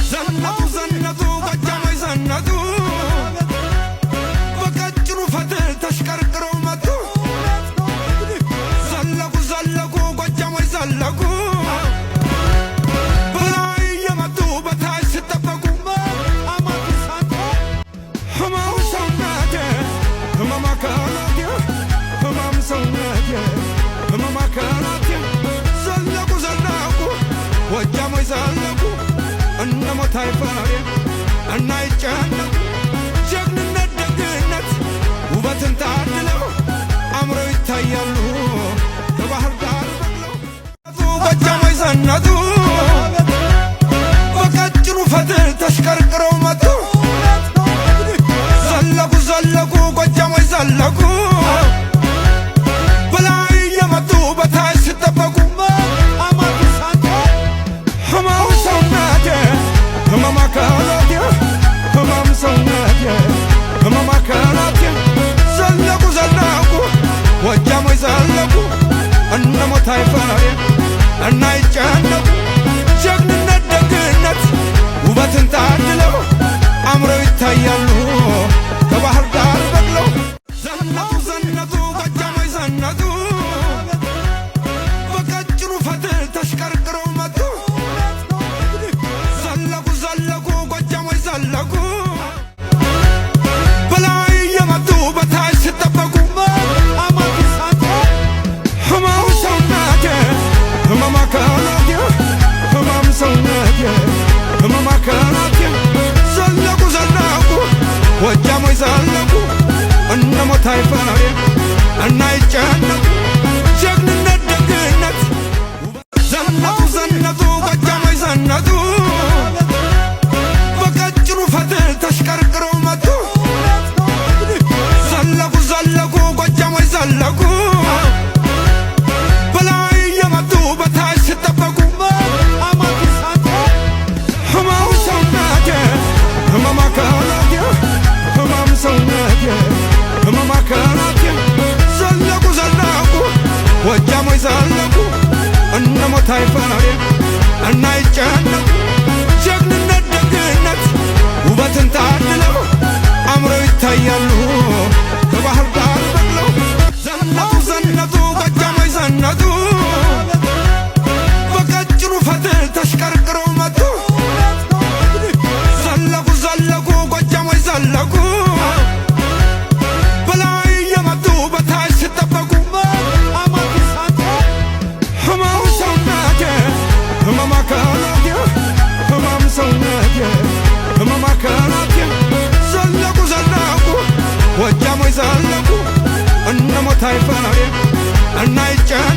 ዘነጡ ዘነጡ ጎጃሞች ዘነጡ በቀጭኑ ፈትል ተሽቀርቅረው መጡ። ዘለቁ ዘለቁ ጎጃሞች ዘለቁ በላይ እየመጡ በታች ሲጠበቁ። ህመም ሰውነቴ ህመም አካላቴ ህመም ሰውነቴ ህመም አካላቴ ዘለቁ ዘለቁ ጎጃሞች ዘለቁ እነ ሞት አይፈሬ እና ይጨነቁ ጀግንነት ደግነት ውበትን ታድለው አምረው ይታያሉ ከባህር ዳር በቅለው። ጎጃሞች ዘነጡ በቀጭኑ ፈትል ተሽቀርቅረው መጡ። ዘለቁ ዘለቁ ጎጃሞች ዘለቁ በላይ እየመጡ በታች ሲጠበቁ። ህመም ሰውነቴ ህመም አካላቴ ህመም ሰውነቴ ህመም አካላቴ ዘለቁ ዘለቁ ጎጃሞች ዘለቁ እነ ሞት አይፈሬ እና ይጨነቁ ጀግንነት ደግነት ውበትን ታድለው አምረው ይታያሉ ከባህር ዳር በቅለው። ዘነጡ ዘነጡ ጎጃሞች ዘነጡ በቀጭኑ ፈትል ተሽቀርቅረው መጡ። ዘለቁ ዘለቁ ጎጃሞች ዘለቁ በላይ እየመጡ በታች ሲጠበቁ። ህመም ሰውነቴ ህመም አካላቴ ህመም ሰውነቴ ህመም አካላቴ ዘለቁ ዘለቁ ጎጃሞች ዘለቁ እነ ሞት አይፈሬ እና ይጨነቁ ጀግንነት ደግነት ዘነጡ ዘነጡ ጎጃሞች ዘነጡ በቀጭኑ ፈትል ተሽቀርቅረው መጡ። ዘለቁ ዘለቁ ጎጃሞች ዘለቁ በላይ እየመጡ በታች ሲጠበቁ። ህመም ሰውነቴ ህመም አካላቴ ህመም ሰውነቴ ህመም አካላቴ ዘለቁ ዘለቁ ጎጃሞች ዘለቁ እነ ሞት አይፈሬ እና ይጨነቁ ጀግንነት ደግነት ውበትን ታድለው አምረው ይታያሉ ከባህር ዳር በቅለው። ዘነጡ ዘነጡ ጎጃሞች ዘነጡ በቀጭኑ ፈትል ተሽቀርቅረው መጡ። ዘለቁ ዘለቁ ጎጃሞች ዘለቁ በላይ እየመጡ በታች ሲጠበቁ። ህመም ሰውነቴ ህመም አካላቴ ህመም ሰውነቴ ህመም አካላቴ ዘለቁ ዘለቁ ጎጃሞች ዘለቁ እነ ሞት አይፈሬ እና ይጨነቁ።